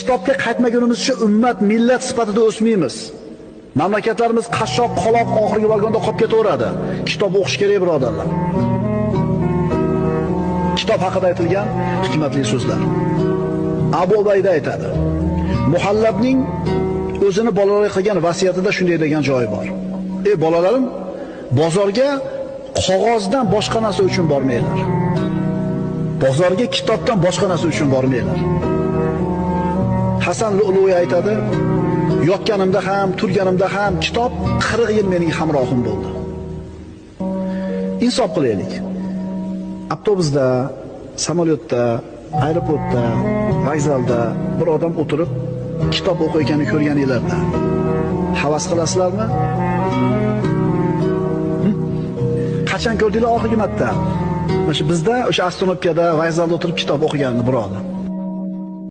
Kitobga qaytmagunimizcha ummat, millat sifatida o'smaymiz. Mamlakatlarimiz qashshoq, qoloq oxirgi vagonda qolib ketaveradi. Kitob o'qish kerak, birodarlar. Kitob haqida aytilgan hikmatli so'zlar. Abu Ubayda aytadi. Muhallabning o'zini bolalarga qilgan vasiyatida shunday degan joyi bor. Ey bolalarim, bozorga qog'ozdan boshqa narsa uchun bormanglar. Bozorga kitobdan boshqa narsa uchun bormanglar. Hasan Lu'lu'i aytadi, yotganimda ham, turganimda ham kitob 40 yil mening hamrohim bo'ldi. Insof qilaylik. Avtobusda, samolyotda, aeroportda, vokzalda bir odam o'tirib kitob o'qiyotganini ko'rganinglarda havas qilasizlarmi? Qachon ko'rdinglar oxirgi marta? Mana shu bizda o'sha ostanovkada, vokzalda o'tirib kitob o'qiganini birodar.